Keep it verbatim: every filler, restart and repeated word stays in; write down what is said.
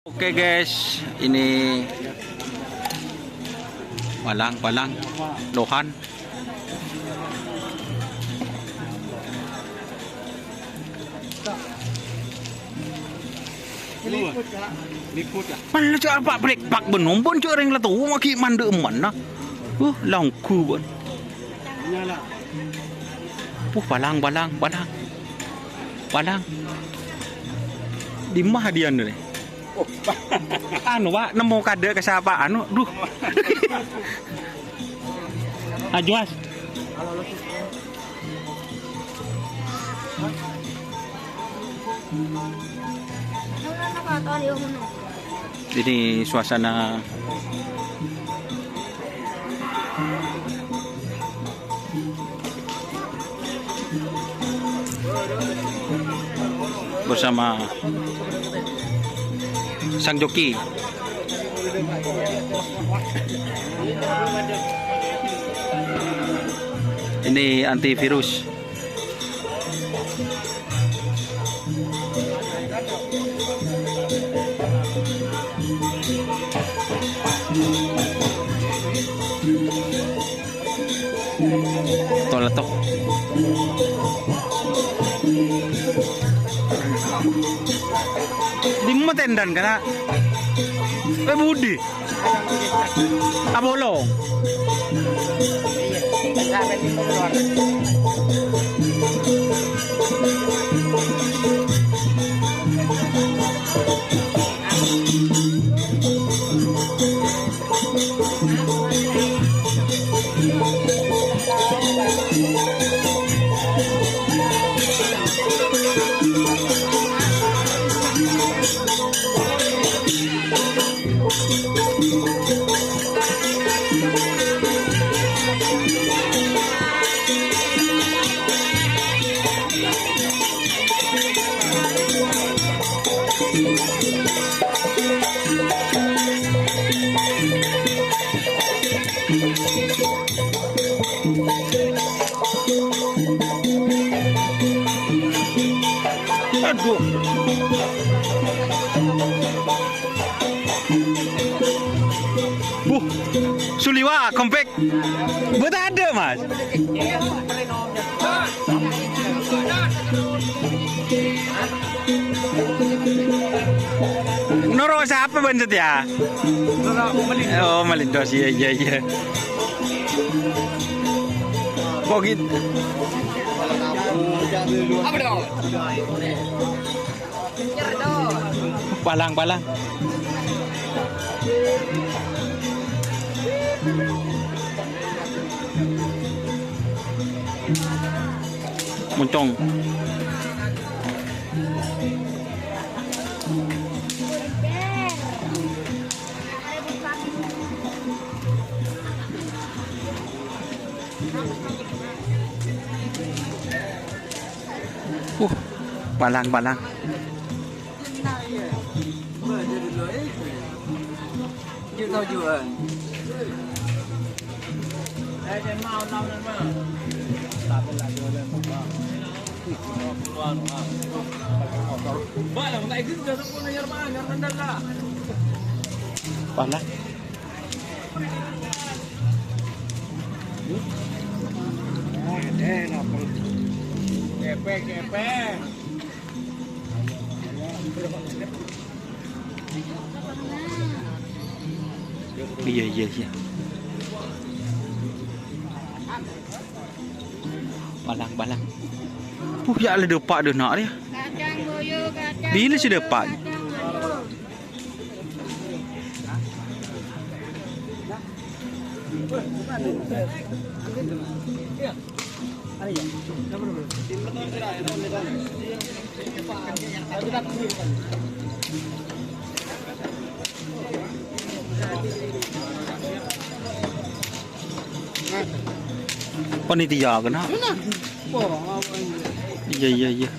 Oke, guys, ini palang-palang lohan. Liput, Kak. Liput, Kak. Mana cak apa brek pak benom pun cak reng la tau magi mandek mana. Uh, langku pun. Nyala. Puh, palang, palang, palang. Palang. Di mah dia ni? Oh. Anu, Pak, nemu kade ke siapa? Anu, duh. Ajuas. Ini suasana bersama sang joki. Ini antivirus. Tol tok. Dimma tendan kana? Eh, budi. Apolong. Aduh. Buh, suliwa, kompak. Buat ada, Mas. Noro' sapa bân satèya? Noro' Melindos. Oh, Melindos, iyâ, iyâ, iyâ. Kok gitu? Apa dong? Palang, palang. Moncong. Uh, palang, palang. Palang. Kepe, kepe. Iyâ, iyâ, iyâ. Palang, palang. Puh, yâ la dâpa' dâ' na' rèya. Bilâ sè dâpa'? Panitia kèna. Iyâ, iyâ, iyâ.